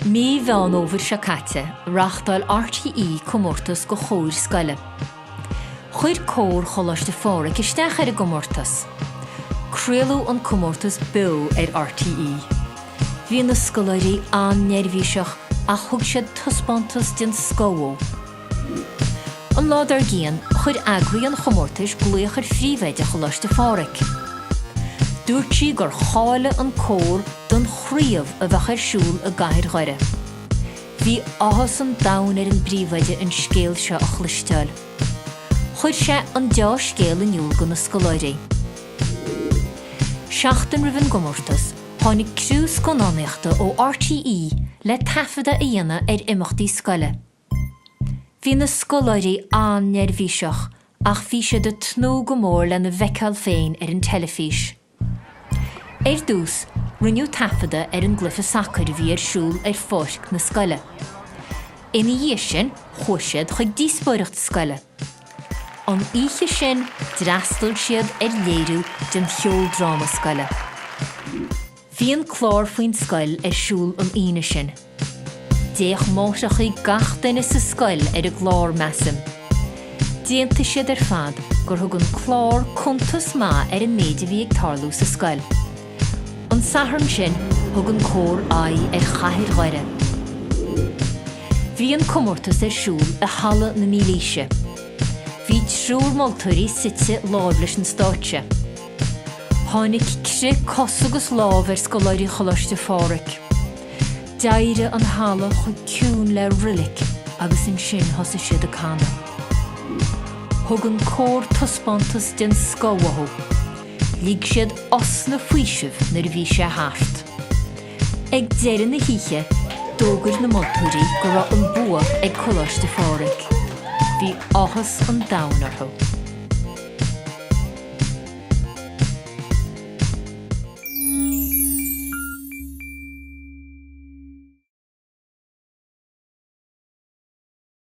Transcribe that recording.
Mí Mheán Fhómhair seo caite, reáchtáil RTÉ comórtas do chóir scoile. Chuir Cór Choláiste Phádraig isteach ar an gcomórtas. Craoladh an comórtas beo ar RTÉ. Bhí na scoláirí an-neirbhíseach ach thug siad taispeántas den scoth uathu. An lá dár gcionn, chuir eagraí an chomórtais glaoch ar phríomhoide Choláiste Phádraig. Dúirt sí gur cháiligh an cór don chraobh a bheadh ar siúl i gcathair Dhoire. Bhí áthas an domhain ar an bpríomhoide an scéal seo a chloisteáil. Chuir sé an deá-scéal in iúl do na scoláirí. Seachtain roimh an gcomórtas, tháinig criú scannánaíochta ó RTÉ le taifeadadh a dhéanamh ar imeachtaí scoile. Bhí na scoláirí an-neirbhíseach ach bhí siad ag tnúth go mór lena bhfeiceáil féin ar an teilifís. Ar dtús, rinneadh taifeadadh ar an gcluiche sacair a bhí ar siúl ar pháirc na scoile. Ina dhiaidh sin, chuaigh siad chuig díospóireacht scoile. An oíche sin, d'fhreastail siad ar léiriú den cheoldráma scoile. Bhí an clár faoin scoil ar siúl an Aoine sin. D'fhéach máithreacha gach duine sa scoil ar an gclár, measaim. D'aontaigh siad ar fad gur thug an clár cuntas maith ar an méid a bhí ag tarlú sa scoil. An Satharn sin, thug an cór aghaidh ar chathair Dhoire. Bhí an comórtas ar siúl i Halla na Mílaoise. Bhí triúr moltóirí suite láimh leis an stáitse. Tháinig crith cos agus lámh ar scoláirí Choláiste Phádraig. D'éirigh an halla chomh ciúin le roilic agus ansin thosaigh siad ag canadh. Thug an cór taispeántas den scoth uathu. Lig siad osna faoisimh nuair a bhí sé thart. Ag deireadh na hoíche, d'fhógair na moltóirí go raibh an bua ag Coláiste Phádraig. Bhí áthas an domhain orthu.